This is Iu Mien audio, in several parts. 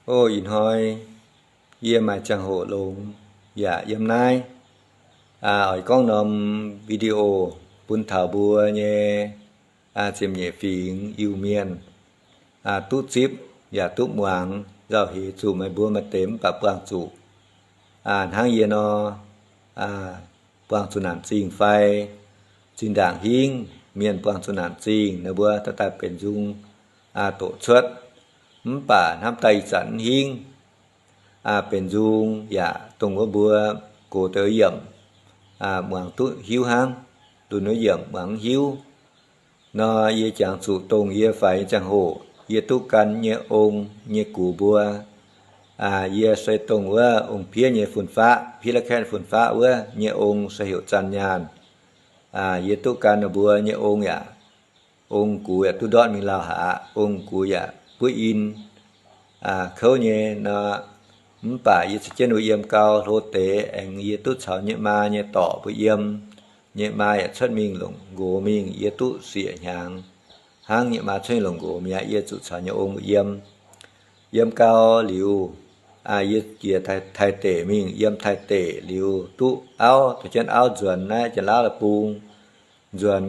O ih hnoi yie maaih ziangh hoc longx yaac yiem naaiv oix gorngv norm video bun taux mbuo nyei ziepc nyeic fingx Iu-Mienh duqv zipv yaac duqv muangx, nzauh heix zuqc meih mbuo maaih deix mv baac buangh zuqc hnangv yie nor, buangh zuqc naanc zingh fai zinh ndaangc hingv mienh buangh zuqc naanc zingh, ninh mbuo daaih daaih benx nzung doqc cuotv. Mv baac hnamv daaih ih zanc mv hingv, benx nzung yaac dongh wuov mbuo gox deix yiemc muangx duqv hiuv hnangv, lunx wuov yiemc muangx mv hiuv. Nor yie jangx zuqc dongh yie faix nyei ziangh hoc yie duqv gan nyei ong nyei gux mbuo. Yie se dongh wuov ong-piev nyei fun-faqv, piev la'kaeqv fun-faqv wuov nyei ong se heuc Zanh Nyaanh. Yie duqv gan ninh mbuo nyei ong yaac, ong gux yaac duqv ndortv mingh lauh haic, ong gux yaac buov in kouv nyei nor. Mv baac yie za'jienv wuov yiem gau hlo deix aengx yie duqv caux nyei maa nyei dorc mbuo yiem. Nyei maa yaac cuotv mingh longc nqox mingh, yie duqv siec hnyangx hnangv nyei maa cuotv mingh longc nqox mi'aqv, yie zuqc caux nyei ong mbuo yiem. Yiem gau liuz, yie jiex Taiv-, Taiv-, Taiv-Deic mingh, yiem Taiv-Deic liuz duqv auv, dorh jienv auv nzuonx naaiv Janx-Laauv Deic-Bung, nzuonx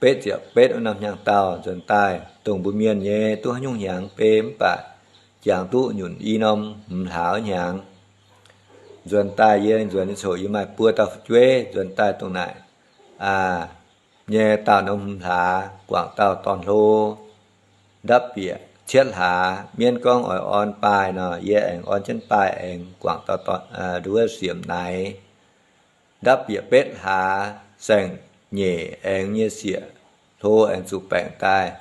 betv ziepc betv wuov norm hnyangx-daauh nzuonx daaih, dongh mbuo mienh nyei duqv haaix nyungc hnyangx bei mv baac jangx duqv nyunc i norm hmz hlaax wuov hnyangx. Nzuonx daaih yie nzuonx nyei coc yie maaih buo dauh fu'jueiv nzuonx daaih dongh naaic nyei daauh norm hmz hlaax guangc dauh dorn-hlo ndapv bieqc cietv hlaax. Mienv gorngv oix orn baaih nor, yie aengx orn jienv baaih aengx guangc dauh dorn, nduov siemc naaic ndapv bieqc betv hlaax saeng-nyeic aengx nyei sieqv hlo aengx zuqc baengc daaih.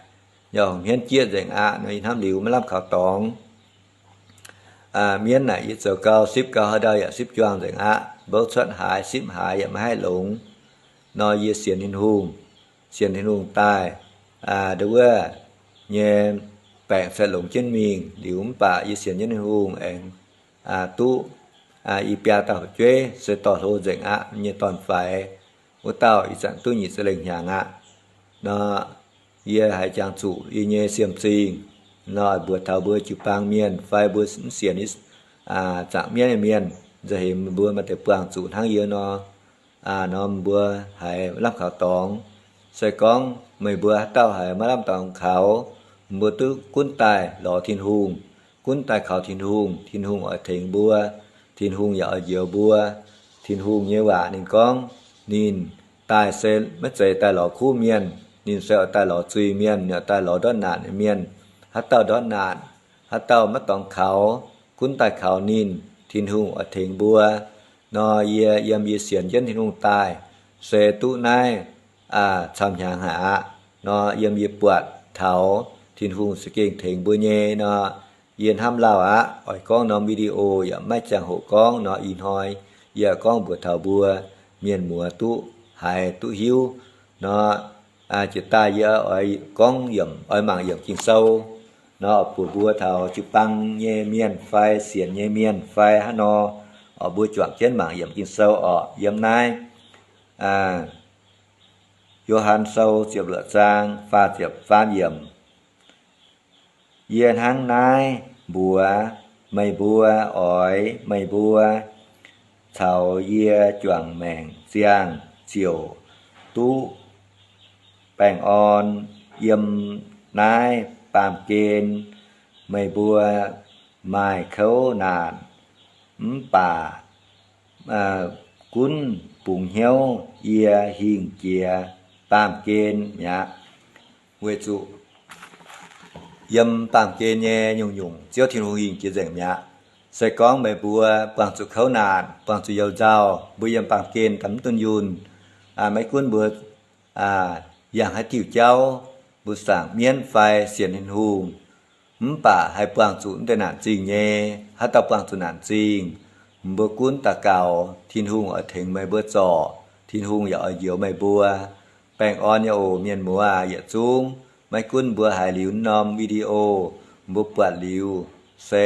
Yaac hmien jieqv nzengc aqv nor, yie hnamv liuz maiv lamh kaux dorngx. Mienv naaic yie zoux gau sipv gau haaix ndau yaac sipv juangh nzengc aqv, mbouv cuotv haaix sipv haaix yaac maiv haih longx. Nor yie sienx Tin-Hungh, sienx Tin-Hungh daaih, nduov wuov nyei baengc se longx jienv mingh liuz, mv baac yie sienx jienv Tin-Hungh aengx duqv i biaa dauh fu'jueiv se dorh hlo nzengc aqv nyei dorn-faix. Wuov dauh ih zanc duqv nyic ziepc lengh hnyangx aqv. Nor yie haiz jangx zuqc yie nyei siem zingh nor, mbuox taux mbuo jiu-baang mienh fai mbuo mv sienx zaangc mienv nyei mienh, nzauh heix mbuo maaih deix buangh zuqc hnangv yie nor, nor mbuo haiz lamh kaux dorngx. Se gorngv meih mbuo haaix dauh haiz maiv lamh dorngx kaux, mbuo duqv gunv daaih lorz Tin-Hungh, gunv daaih kaux Tin-Hungh, Tin-Hungh oix tengx mbuo, Tin-Hungh yaac oix njoux mbuo. Tin-Hungh nyei waac ninh gorngv, ninh daaih se maiv zeiz daaih lorz kuv mienh, ninh se oix daaih lorz zuiz-mienh, ninh oix daaih lorz ndortv naanc nyei mienh. Haaix dauh ndortv naanc, haaix dauh maiv dorngx kaux, gunv daaih kaux ninh, Tin-Hungh oix tengx mbuo. Nor yie yiem yie sienx jienv Tin-Hungh daaih se duqv naaiv camv hnyangx haic aqv. Nor yiem yie buatc taux Tin-Hungh za'gengh tengx mbuo nyei nor, yie hnamv lauh aqv. Oix gorngv norm video yaac maiv ziangh hoc gorngv nor, ih hnoi yie gorngv mbuox taux mbuo mienh muoz duqv haiz duqv hiuv nor. Jiex daaih yie oix gorngv yiemc, oix mangc yiemc Ging-Sou nor, oix buoz mbuo taux jiu-baang nyei mienh fai sienx nyei mienh fai hnangv nor, oix mbuo juangc jienv mangc yiemc Ging-Sou orqc. Yiem naaiv Yo^han Sou ziepc luoqc zaang faah ziepc faam yiemc. Yie hnangv naaiv mbuox meih mbuo, oix meih mbuo caux yie juangc maengc ziangh ziouc duqv baengh orn. Yiem naaiv baamh gen meih mbuo maaih kouv naanc, mv baac gunv bungx hnyouv, yie hingh jiex baamh gen mi'aqv. Weic zuqc yiem baamh gen nyei nyungc-nyungc Ziouv Tin-Hungh hingh jiex nzengc mi'aqv. Se gorngv meih mbuo buangh zuqc kouv naanc, buangh zuqc you-nzauh, mbuo yiem baamh gen daaih mv dunh yunh, maiv gunv mbuo yangh haaix diuh jauv, mbuo zaangc mienv fai sienx Tin-Hungh, mv baac haih buangh zuqc mv deix naanc zingh nyei. Haaix dauh buangh zuqc naanc zingh, mbuo gunv daux gaux, Tin-Hungh oix tengx meih mbuo zorc, Tin-Hungh yaac oix njoux meih mbuo. Baengh orn nyei oc, mienh muoz aac, yietc zungv. Maiv gunv mbuo haiz liuz norm video, mbuo buatc liuz se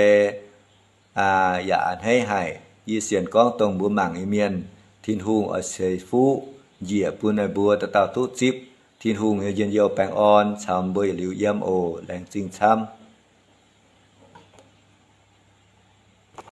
yaac a'hneiv haic. Yie sienx gorngv dongh mbuo mangc nyei mienh, Tin-Hungh oix ceix fuqv njiec bun meih mbuo dauh dauh duqv zipv Tin-Hungh nyei njien-youh baengh orn caux mbuo yietc liuz yiem oc. Laengz zingh camv.